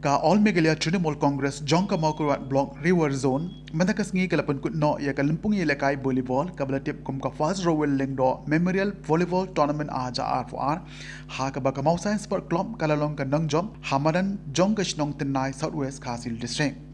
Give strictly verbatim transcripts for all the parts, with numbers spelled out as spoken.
Ka All Meghalaya Trinamool Congress jong ka Mawkyrwat Block Ri War Zone mynta ka sngi ka la pynkut noh ïa ka lympung ïalehkai volleyball kaba la tip kum ka First Rowell Lyngdoh Memorial Volleyball Tournament ar hajar arphew ar, ha kaba ka Mawsaiñ Sport Club ka la long ka nongjop ha madan jong ka shnong Tynnai, South West Khasi Hills District.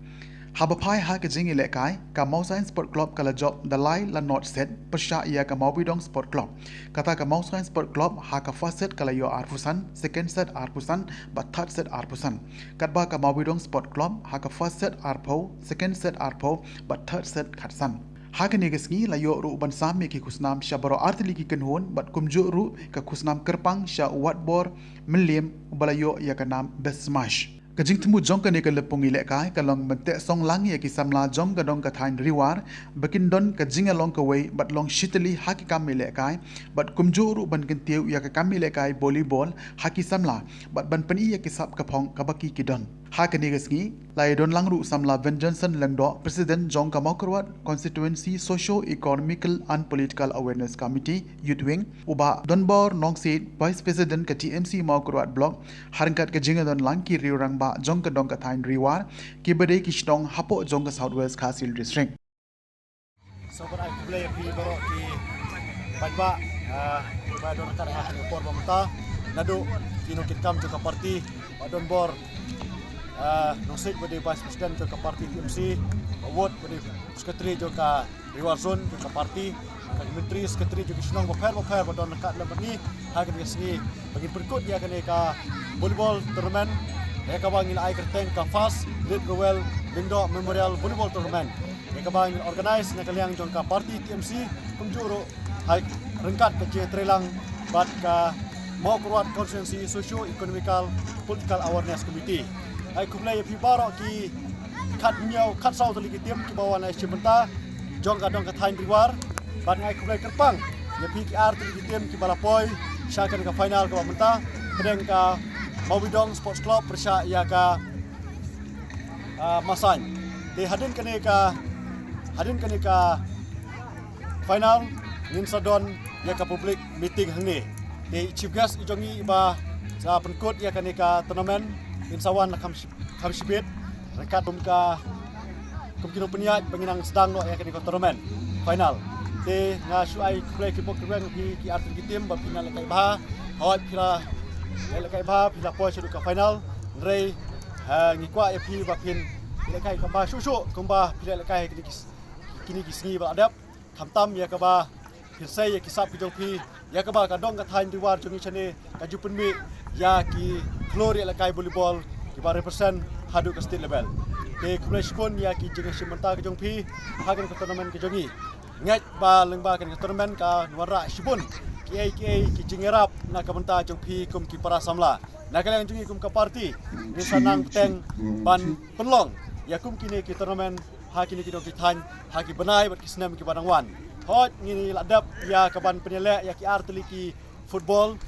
Haba phai ha ka jingïalehkai, ka Mawsaiñ Sport Club ka la jop da lai la nod set pyrshah ïa ka Mawbidong Sport Club. Kata ka Mawsaiñ Sport Club ha ka first set ka la ïoh arphew san, second set arphew san bad third set arphew san. Katba ka Mawbidong Sport Club ha ka first set arphew, second set arphew bad third set khatsan. Ha kane ka sngi la ïoh ruh ban sam ïa ki khusnam sha baroh artylli ki kynhun bad kumjuh ruh ka khusnam kyrpang sha u Watbor Mylliem uba la ïoh ïa ka nam Best Smash. Ka jingthmu jong kane ka lympung ïalehkai ka long ban teh song lang ïa ki samla jong ka dong ka thaiñ Ri War ba kin don ka jingïalong kawei bad long shitylli ha ki kam ïalehkai bad kumjuh ruh ban kyntiew ïa ka kam ïalehkai volleyball ha ki samla bad ban pyni ïa ki sap ka phong kaba ki ki don. Ha kane ka sngi la ïadon lang ruh samla Vengeance Lyngdoh, President jong ka Mawkyrwat Constituency Socio Economical and Political Awareness Committee, Youth Wing, u Bah Donbor Nongsiej, Vice President ka T M C Mawkyrwat Block, ha ryngkat ka jingïadon lang ki riew rangbah jong ka dong ka thaiñ Ri War kiba dei ki shnong hapoh jong ka South West Khasi Hills District. Sa ban ai khublei ïa phi baroh ki paidbah, ah, kiba don ryngkat ha kane ka por ba mynta, naduh ki nongkitkam jong ka party, Bah Donbor, ah, Nongsiej ba dei Vice President jong ka party T M C, Bah Wot ba dei Secretary jong ka Ri War Zone jong ka party, ka Myntri Secretary jong ki shnong bapher bapher ba don ryngkat lem bad ngi ha kane ka sngi ba ngin pynkut ïa kane ka volleyball tournament, ïa kaba ngi la ai kyrteng ka First Rit Rowell Lyngdoh Memorial Volleyball Tournament, ïa kaba ngi la organise na ka liang jong ka party T M C kumjuh ruh ha ryngkat ka jingïatreilang bad ka Mawkyrwat Constituency Socio Economical Political Awareness Committee. Ai khublei ïa phi baroh ki khathynñiew, khatsaw tylli ki team kiba wan ai shim bynta jong ka dong ka thaiñ Ri War. Bad ngai khublei kyrpang ïa phi ki ar tylli ki team kiba la poi sha kane ka final kaba mynta, pdeng ka Mawbidong Sports Club pyrshah ïa ka, ah, Mawsaiñ. Te hadien kane ka, hadien kane ka final ngin sa don ïa ka public meeting hangne. Te i chief guest i jong ngi iba sa pynkut ïa kane ka tournament in sa wan la kham shi-, kham shibit ryngkat kum ka, kum ki nongpynïaid ba ngin nang sdang noh ïa kane ka tournament final. Te nga shu ai khublei kyrpang kyrpang ïa phi ki ar tylli ki team ba phi nang lehkai bha. Hooid phi la lehkai bha, phi la poi shaduh ka final. Hynrei, ha, ngi kwah ïa phi ba phin lehkai kaba shuh shuh kumba phi lehkai kine ki, kine ki sngi ba la dep. Khamtam ïa kaba phin sei ïa ki sap ki jong phi, ïa kaba ka dong ka thaiñ Ri War jong ngi shane ka ju pynmih ïa ki khlur ïalehkai volleyball kiba represent haduh ka state level. Te khublei shibun ïa ki jingshim bynta ki jong phi ha kane ka tournament ka jong ngi. Ngeit ba lyngba kane ka tournament kan wanrah shibun kiei kiei ki jingïarap na ka bynta jong phi kum ki para samla. Na ka liang jong ngi kum ka party ngin sa nang bteng ban pynlong ïa kum kine ki tournament ha kine ki dong ki thaiñ ha ki bnai bad ki snem kiba dang wan. Hooid ngi la dep ïa ka ban pynïaleh ïa ki ar tylli ki football,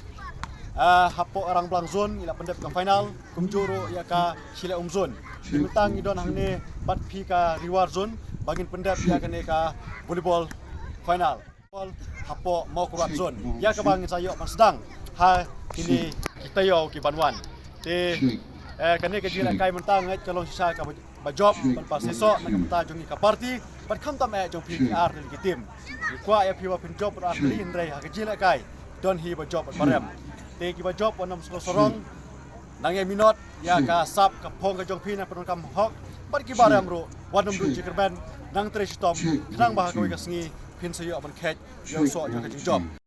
ah, hapoh Rangblang Zone ngi la pyndep ka final, kumjuh ruh ïa ka Shilleleh Umzone. Te mynta ngi don hangne bad phi ka Ri War Zone ba ngin pyndep ïa kane ka volleyball final hapoh Mawkyrwat Zone, ïa kaba ngin sa ïoh ban sdang ha kine ki taïew ki ban wan. Te, eh, kane ka jingïalehkai mynta nga ngeit ka long shisha kaba jop bad ba seisoh na ka bynta jong ngi ka party bad khamtam eh jong phi ki ar tylli ki team. Ngi kwah ïa phi ba phin jop bad ar tylli, hynrei ha ka jingïalehkai don hi ba jop bad ba rem. Te kiba jop wat nym sngewsarong, nang ïai minot ïa ka sap ka phong ka jong phi, nang pyndonkam hok, bad kiba rem ruh wat nym duh jingkyrmen, nang trei shitom khnang ba ha kawei ka sngi phin sa ïoh ban kheit ïa u soh jong ka jingjop.